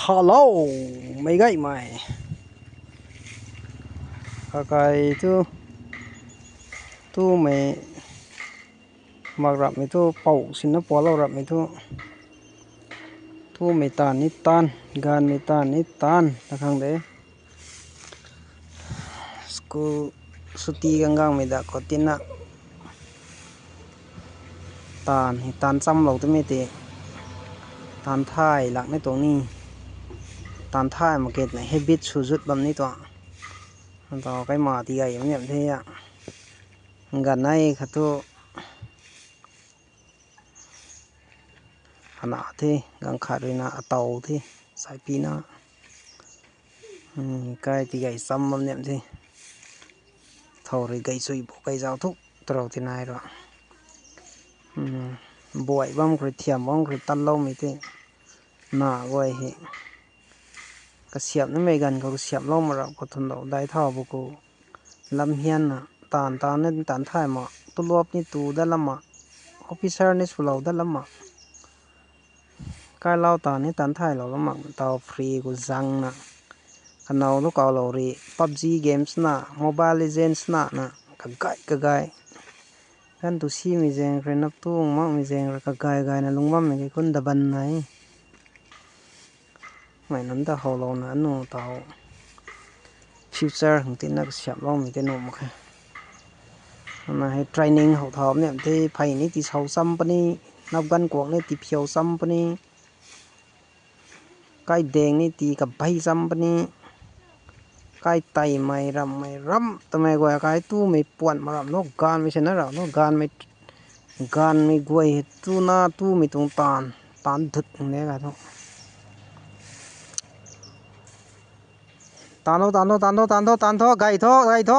Hello, mày gãy mày. Cái cái thứ, thứ mày mặc rập mày thứ pậu xin nó bỏ lâu rập mày thứ. Thứ mày tàn ít tan, gan mày tàn ít tan, ta khang đấy. School ຊຸດຕີກາງໆ ມີແຕ່ກໍຕິນນະ ຕານ ຕານຊຳເຮົາຕົວມີແຕ່ ຕານທ້າຍຫຼັກໃນຕົວນີ້ ຕານທ້າຍມາເກັດໃນເຮັດບິດສູດໆ ແບບນີ້ຕົວະ ມັນຕໍ່ໄກມາທີ່ໃຫຍ່ມັນແຍມເທຍ ກັນໃນຂະໂຕ ຂະໜາດທີ່ກາງຂາດເວນາອາເຕົາທີ່ສາຍປີໜ້າ ອືມ ກາຍທີ່ໃຫຍ່ຊຳບຳແນມທີ່ເທົ່າໄດ້ໄກຊຸຍບໍ່ໄກຊາວທຸກຕະຫຼອດທີ່ນາຍລະ ອືມ ບວຍບຳກະທຽມບຳກະຕັນລອງມີທີ່ໜ້າກວຍເຮ ກະສຽບນຳເມກັນ ເຂົາກະສຽບລອງມາລະ ກໍທົນເອົາໄດ້ເທົ່າບໍ່ກູ ລຳຮຽນນະ ຕານ ຕານນັ້ນ ຕານທ້າຍມາ ຕຸລວບນີ້ຕູໄດ້ລະມະ ອອບຟິເຊີນີ້ສຸເລົາໄດ້ລະມະ ກາຍລາວຕານນີ້ ຕານທ້າຍລາວລະມະ ຕາວຟຣີກູຊັງນະ ຄັນເອົາລູກເອົາລາວຣີ PUBG Games ນະ Mobile Legends ນະ ນະ ກະກາຍ ກະກາຍ ກັນຕູຊີມີແຈງເຣນັບຕູມັກມີແຈງ ກະກາຍ ກາຍນະ ລຸງບຳມີແກ່ຄົນດະບັນໄນ ໄໝ້ນຳຕາເຮົາລອງນະ ອະນຸຕາວ future ຂອງຕິນນະກະສຽບລອງມີແຕ່ໜຸ່ມ ໂອເຄ ມາໃຫ້ training ເຮົາທອມແນມທີ່ໄຜນີ້ທີ່ເຊົາຊຳປານີ້ ນັບກັນກວກນີ້ທີ່ພຽວຊຳປານີ້ ກາຍແດງນີ້ທີ່ກະໃບຊຳປານີ້ ກາຍໄຕໄໝ້ລຳໄໝ້ລຳ ຕະໄໝ້ກວາຍກາຍຕູ້ໄໝ້ປວນມາລຳ ນົກການໄມ່ຊະນະລາວ ນົກການໄມ່ ການໄມ່ກວຍເຮັດຕູ້ນາຕູ້ໄມ່ຕົງຕານ ຕານດຶກແນ່ກະເນາະ ຕານໂທ ຕານໂທ ຕານໂທ ຕານໂທ ຕານໂທ ໄກ່ໂທ ໄກ່ໂທ